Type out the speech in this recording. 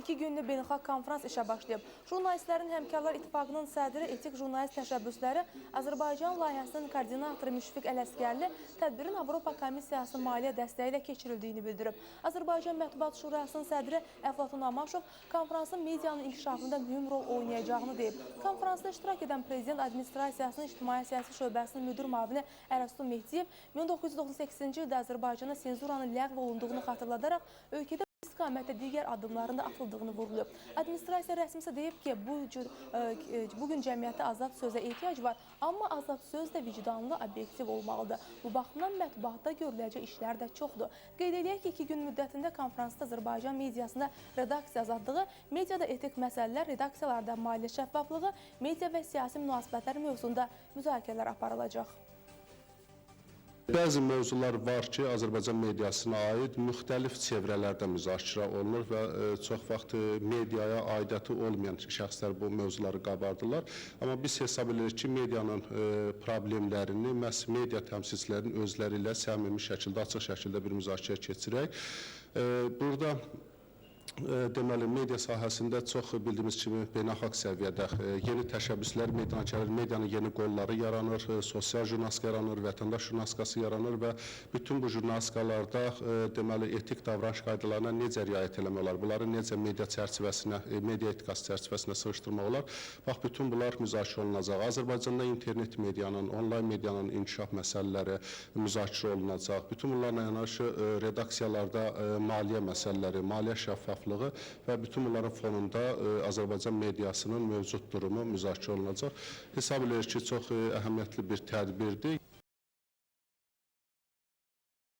2 günlük beynəlxalq konfrans işə başlayıb. Jurnalistlərin Həmkarlar İttifaqının sədri, Etik Jurnalist Təşəbbüsləri Azərbaycan layihəsinin koordinatoru Müşfiq Ələsgərli tədbirin Avropa Komissiyasının maliyyə dəstəyi ilə keçirildiyini bildirib. Azərbaycan Mətbuat Şurasının sədri Əflatun Amaşov konfransın medianın inkişafında mühüm rol oynayacağını deyib. Konfransda iştirak edən Prezident Administrasiyasının İctimai Siyasi Şöbəsinin müdir müavini Ərəstu Mehdiyev 1998-ci ildə Azərbaycanda senzuranın ləğv olunduğunu xatırladaraq ölkədə bu istiqamətdə digər addımların da atıldığını vurğulayıb. Administrasiya rəsmisi deyib ki, bu gün cəmiyyətdə azad sözə ehtiyac var, amma azad söz də vicdanlı, obyektiv olmalıdır. Bu baxımdan mətbuatda görüləcək işlər də çoxdur. Qeyd eləyək ki, 2 gün müddətində konfransda Azərbaycan mediasında redaksiya azadlığı, mediada etik məsələlər, redaksiyalarda maliyyə şəffaflığı, media və siyasi münasibətlər mövzusunda müzakirələr aparılacaq. Bəzi mövzular var ki, Azərbaycan mediasına aid müxtəlif çevrələrdə müzakirə olunur və çox vaxt mediaya aidiyyəti olmayan şəxslər bu mövzuları qabardırlar. Amma biz hesab edirik ki, medianın problemlərini məhz media təmsilçilərinin özləri ilə səmimi şəkildə, açıq şəkildə bir müzakirə keçirək. Burada deməli, media sahəsində çox bildiyimiz kimi beynəlxalq səviyyədə yeni təşəbbüslər meydana gəlir, medianın yeni qolları yaranır, sosial jurnalistika yaranır, vətəndaş jurnalistikası yaranır və bütün bu jurnalistikalarda deməli, etik davranış qaydalarına necə riayət eləmək olar, bunları necə media çərçivəsinə, media etikası çərçivəsinə sığışdırmaq olar. Bax, bütün bunlar müzakirə olunacaq. Azərbaycanda internet medianın, onlayn medianın inkişaf məsələləri müzakirə olunacaq. Bütün bunlarla yanaşı redaksiyalarda maliyyə məsələləri, maliyyə şəffaflığı və bütün bunların fonunda Azərbaycan mediasının mövcud durumu müzakirə olunacaq. Hesab edirik ki, çox əhəmiyyətli bir tədbirdir.